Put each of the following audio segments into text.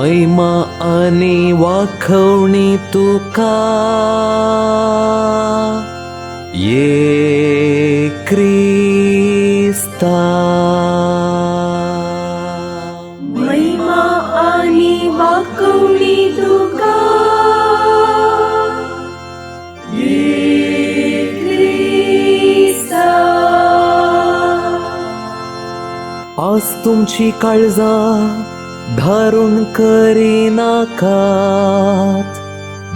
महिमा आनी वाखवणी तुका ये क्रिस्ता। महिमा आनी वाकवणी तुका ये क्रिस्ता। आज तुमची काळजां धारून करिनाकात,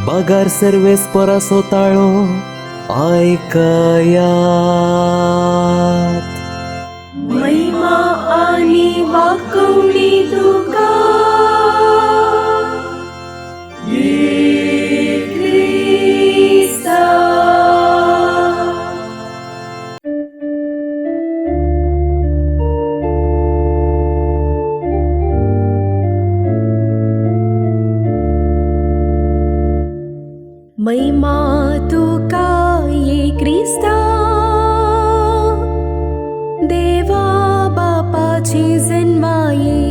बगार सर्वेस्पराचो ताळो आयकयात। महिमा आनी वाकवणी तुका ये क्रिस्ता। महिमा तुका ये क्रिस्ता, देवा बापाची जन्माये।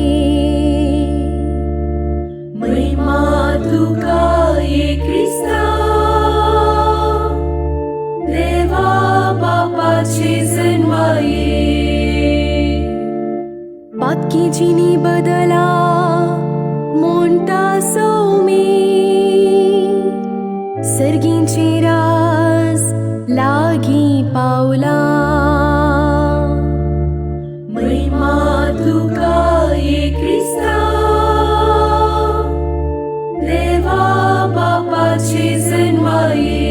महिमा तुका ये क्रिस्ता, देवा बापाची जन्माये। पातकी जिनी बदला मोंटा सौमी, सर्गींची राज लागी पावला। महिमा तुका ये क्रिस्ता, देवा बापाची जन्माये।